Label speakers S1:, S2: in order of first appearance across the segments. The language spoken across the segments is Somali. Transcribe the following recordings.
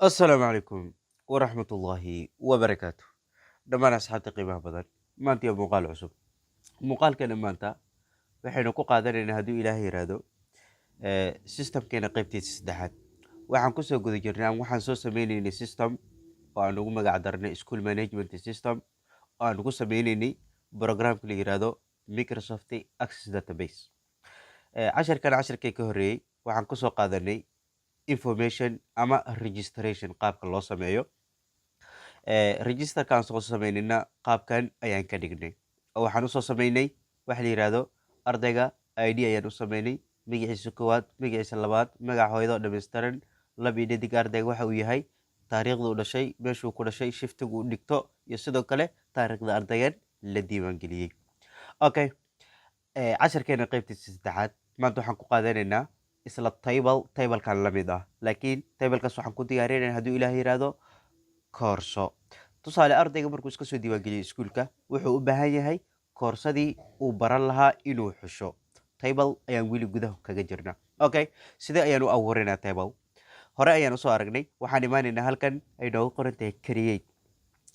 S1: Assalaamu calaykum waraxmatullaahi wabarakaatu. Dhammaan asxaabta qiimaha badan, maanta iyo muuqaal cusub. Muuqaalkeena maanta waxaynu ku qaadanaynaa, hadduu Ilaahay yiraahdo, systemkeena qaybtiisa saddexaad. Waxaan kusoo guda jirnay ama waxaan soo sameyneynay system oo aan ugu magac darnay school management system, oo aan ugu sameyneynay programka la yiraahdo Microsoft Access Database. Casharkan casharkii ka horreeyey waxaan kusoo qaadanay information ama registration qaabka loo sameeyo. Registerkaan soo sameynayna qaabkan ayaan ka dhignay, oo waxaan usoo sameynay waxa la yiraahdo ardayga ID ayaan u sameynay, magaciisa koowaad, magaciisa labaad, magaca hooyada oo dhammaystiran, lab iyo dhedig ardayga waxa uu yahay, taariikhda uu dhashay, meeshuu ku dhashay, shiftiga uu dhigto, iyo sidoo kale taariikhda ardaygan la diiwaangeliyey. Okay, casharkeena qaybtiisa saddexaad maanta waxaan ku qaadanaynaa isla table, tablekan la mid ah, laakiin tablekaas waxaan ku diyaarinayna, hadduu Ilaah yiraahdo, koorso. Tusaale, ardayga markuu iska soo diiwaangeliyo iskuulka, wuxuu u baahan yahay koorsadii uu baran lahaa inuu xusho. Table ayaan weli gudaha kaga jirna. Okay, sidee ayaan u abuurinaa table? Hore ayaan usoo aragnay. Waxaan imaanaynaa halkan ay noogu qoran tahay create,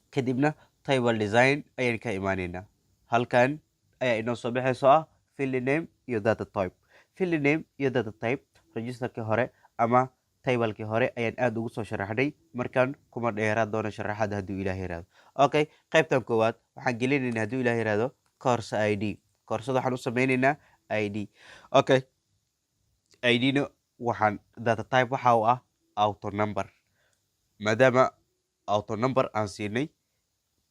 S1: kadibna table design ayaan ka imaanaynaa. Halkan ayaa inoo soo baxayso ah field name iyo data type. Field name iyo data type registerkii hore ama tablekii hore ayaan aada ugu soo sharaxnay, markaan kuma dheeraad doono sharaxaada, hadduu Ilaah yiraahdo. Okay, qaybtan koowaad waxaan gelinaynaa, hadduu Ilaah yiraahdo, course ID. Koorsada waxaan u sameynaynaa ID. Okay, ID-na waxaan data type waxa uu ah auto number. Maadaama auto number aan siinay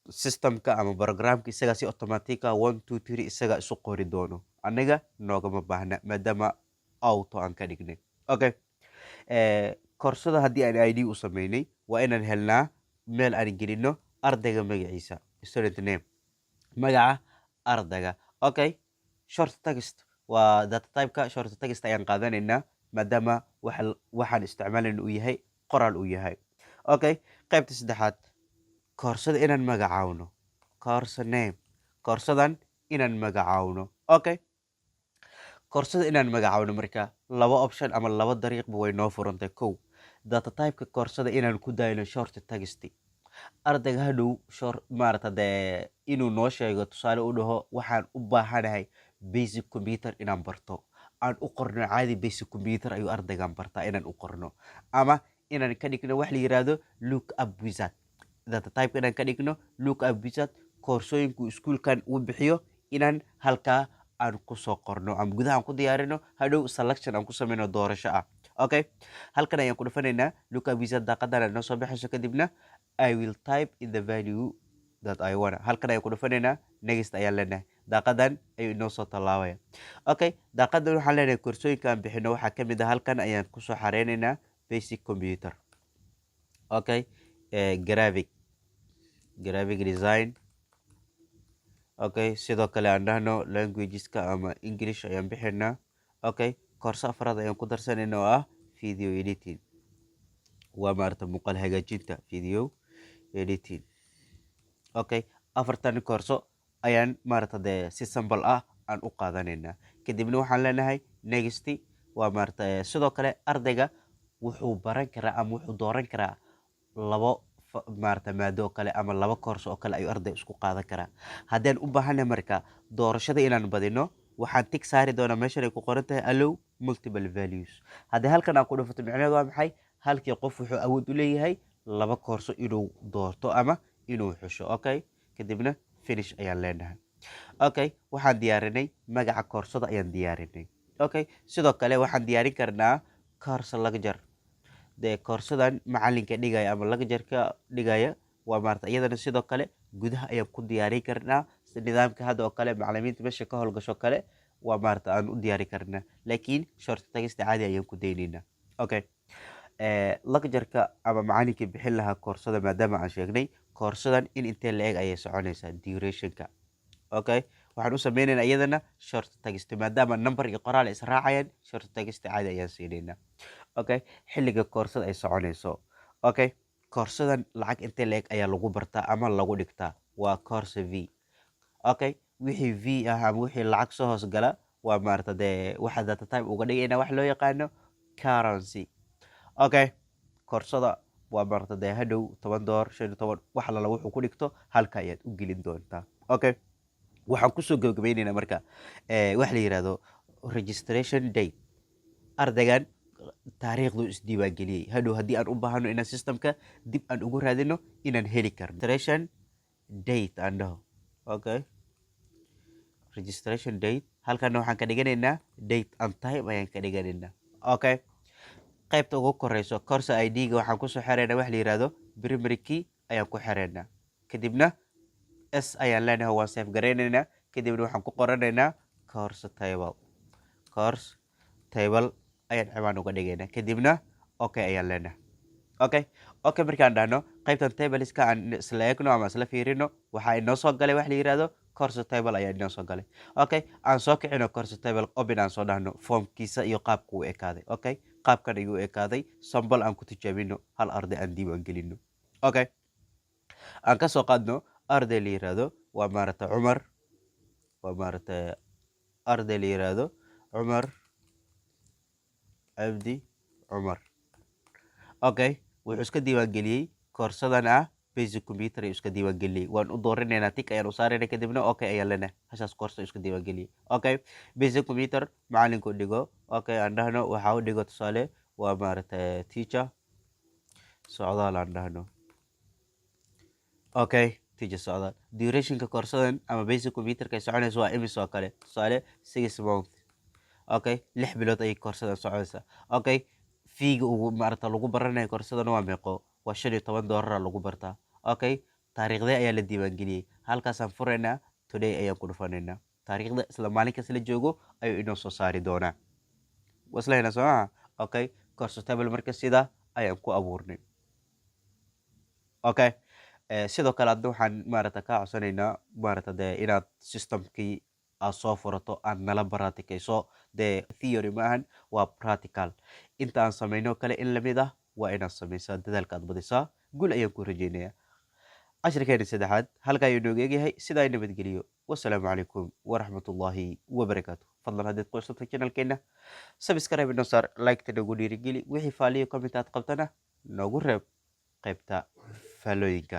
S1: systemka ama programka, isagaa si automatic ah one, two, three isagaa isu qori doono, annaga noogama baahna maadaama auto aan ka dhignay. Okay, koorsada haddii aan ID u sameynay, waa inaan helnaa meel aan gelino ardayga magaciisa, student name, magaca ardayga. Okay, short text waa data type-ka. Short text ayaan qaadanaynaa maadaama waxaan isticmaalayna uu yahay qoraal uu yahay. Okay, qaybta saddexaad, koorsada inaan magacaawno, course name, koorsadan inaan magacaawno. Okay, koorsada inaan magacaawno marka laba option ama laba dariiqba way noo furantay. Kow, data type-ka koorsada inaan ku dayno short text, ardayga hadhow short maarata dee inuu noo sheego, tusaale u dhaho waxaan u baahanahay basic computer inaan barto, aan u qorno caadi basic computer ayuu ardaygan bartaa inaan u qorno, ama inaan ka dhigno wax la yiraahdo look up wizard, data type inaan ka dhigno look up wizard, koorsooyinku iskuulkan uu bixiyo inaan halkaa aan kusoo qorno ama gudaha aan ku diyaarino, hadhow selection aan ku sameyno doorasho ah. Okay, halkan ayaan ku dhufanaynaa look up wizard, daaqadan ay noo soo baxayso. Kadibna I will type in the value that I want, halkan ayaan ku dhufanaynaa, next ayaan leenahay, daaqadan ayuu inoo soo tallaabaya. Okay, daaqadan waxaan leenahay koorsooyinka aan bixino waxaa kamid ah, halkan ayaan kusoo xareynaynaa basic computer, okay, graphic design. Okay, sidoo kale aan dhahno languageska ama English ayaan bixinaa. Okay, koorso afraad ayaan ku darsanayna oo ah video editing, waa maarata muuqaal hagaajinta, video editing. Okay, afartan koorso ayaan maarata dee si simple ah aan u qaadanaynaa. Kadibna waxaan leenahay next. Waa maarata sidoo kale ardayga wuxuu baran karaa ama wuxuu dooran karaa labo maarata maado oo kale ama laba koorso oo kale ayuu arday isku qaadan karaa. Haddaan u baahanay marka doorashada inaan badino, waxaan tick saari doonaa meeshan ay ku qoran tahay allow multiple values. Haddii halkan aan ku dhufato, micnaheedu waa maxay? Halkii qof wuxuu awood u leeyahay laba koorso inuu doorto ama inuu xusho. Okay, kadibna finish ayaan leenahay. Okay, waxaan diyaarinay magaca koorsada ayaan diyaarinay. Okay, sidoo kale waxaan diyaarin karnaa course lecturer, dee koorsadan macalinka dhigaya ama lecturerka dhigaya, waa maarata iyadana sidoo kale gudaha ayaan ku diyaarin karnaa, si nidaamka hadda oo kale macalimiinta meesha ka howlgasho kale waa maarata aan u diyaari karnaa, laakiin short text caadi ayaan ku daynaynaa. Okay, lecturerka ama macalinkii bixin lahaa koorsada, maadaama aan sheegnay koorsadan in intee la eg ayay soconaysaa, durationka. Okay, waxaan u sameynaynaa iyadana short text, maadaama number iyo qoraal ay israacayaan, short text caadi ayaan siinaynaa. Okay, xilliga koorsada ay soconayso. Okay, koorsadan lacag intee la eg ayaa lagu bartaa ama lagu dhigtaa? Waa course fee. Okay, wixii fee ah ama wixii lacag soo hoos gala, waa maarata dee waxa data type uga dhigayna wax loo yaqaano currency. Okay, koorsada Waa maarata dee hadhow $10, 15, wax alala wuxuu ku dhigto halka ayaad u gelin doontaa. Okay, waxaan kusoo gabagabaynaynaa marka waxa la yihahdo registration date. Ardaygan taariikhdu isdiiwaangeliyey, hadhow haddii aan u baahano inaan systemka dib aan ugu raadino, inaan heli karno. Registration date aan dhaho. Okay, registration date halkana waxaan ka dhiganaynaa date and time ayaan ka dhiganaynaa. Okay, qaybta ugu koreyso course ID-ga waxaan kusoo xiraynaa wax la yihahdo primary key ayaan ku xiraynaa. Kadibna S ayaan leenahay, waan save garaynaynaa. Kadibna waxaan ku qoranaynaa course table. Course table ayaan ciwaan uga dhigaynaa. Kadibna okay ayaan leenahay. Okay, markaan dhahno, qaybtan tableska aan isla eegno ama isla fiirino. Waxaa inoo soo galay wax la yihahdo course table ayaa inoo soo galay. Okay, aan soo kicino course table, open aan soo dhahno. Formkiisa iyo qaabku u ekaaday. Okay, qaabkan ayuu u ekaaday. Sample aan ku tijaabino, hal arday aan diiwaan gelino. Okay, aan kasoo qaadno arday la yihahdo, waa maarata, Cumar, waa maarata, arday la yihahdo Cumar Cabdi Cumar. Okay, wuxuu iska diiwaan geliyey koorsadan ah basic computer ayuu iska diiwaan geliyey. Waan u doorinaynaa, tick ayaan u saarayna, kadibna okay ayaan leenahay. Hashaas koorsa iska diiwaan geliyey. Okay, basic computer macalinku dhigo, okay, aan dhahno waxaa u dhigo, tusaale, waa maarata, teacher Socdaal aan dhahno. Okay, teacher Socdaal. Durationka koorsadan ama basic computerka ay soconayso waa imis oo kale? Tusaale, 6 month. Okay, 6 bilood ayay koorsadan soconaysaa. Okay, fee-ga ugu maarata lagu baranayo koorsadan waa meeqo? Waa $15 lagu bartaa. Okay, taariikhdee ayaa la diiwaangeliyey? Halkaasaan furaynaa, today ayaan ku dhufanaynaa. Taariikhda isla maalinkaas la joogo ayuu inoo soo saari doonaa. Waslahaynaa, soo maha? Okay, course table marka sida ayaan ku abuurnay. Okay, sidoo kale adna waxaan maarata kaa codsanaynaa, maarata dee, inaad systemkii aad soo furato, aad nala baratikayso. Dee theory ma ahan, waa practical. Inta aan samayno kale in lamid ah waa inaad samaysaa, dadaalka aad badisaa. Guul ayaan ku rajeynayaa. Cashirkeena saddexaad halka ayuu nooga egyahay. Sidaa i nabadgeliyo. Wasalaamu calaykum waraxmatullaahi wabarakaatu. Fadlan haddaad ku cusubtay channelkeena, subscribe inoo saar, like-ta noogu dhiirigeli. Wixii faaliyo comment aad qabtana noogu reeb qaybta faalooyinka.